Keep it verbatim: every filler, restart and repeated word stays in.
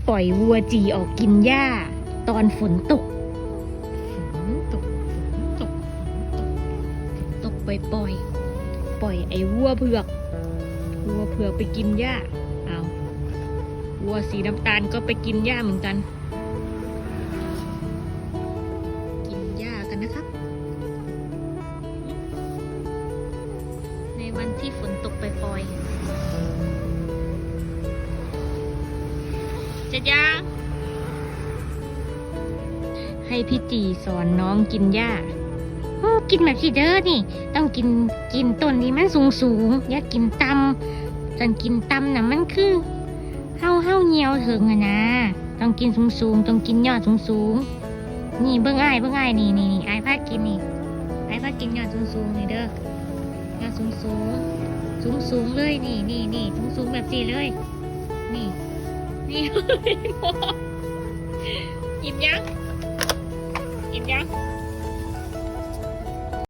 ปล่อยวัวจี่ออกกินหญ้า ตอนฝนตก ฝนตก ฝนตก ฝนตก ฝนตก ปล่อยปล่อย ปล่อยไอ้วัวเผือก วัวเผือกไปกินหญ้า เอา วัวสีน้ำตาลก็ไปกินหญ้าเหมือนกัน กินหญ้ากันนะครับ ในวันที่ฝนตกปล่อยๆ จะย่าง ให้พี่จี่สอนน้องกินหญ้า โอ้ กินแบบนี้เด้อนี่ ต้องกิน กินต้นที่มันสูงๆ อย่ากินต่ำ จั่งกินต่ำน่ะมันคือ เฮา เฮาเหี่ยวเถิงอะนะ ต้องกินสูงๆ ต้องกินยอดสูงๆ นี่เบิ่งอ้าย เบิ่งอ้าย นี่ นี่ นี่ อ้ายพากินนี่ อ้ายพากินยอดสูงๆ นี่เด้อ ยอดสูงๆ สูงๆ เลย นี่ นี่ นี่ สูงๆ แบบนี้เลย นี่ นี่ กินยัง กินยัง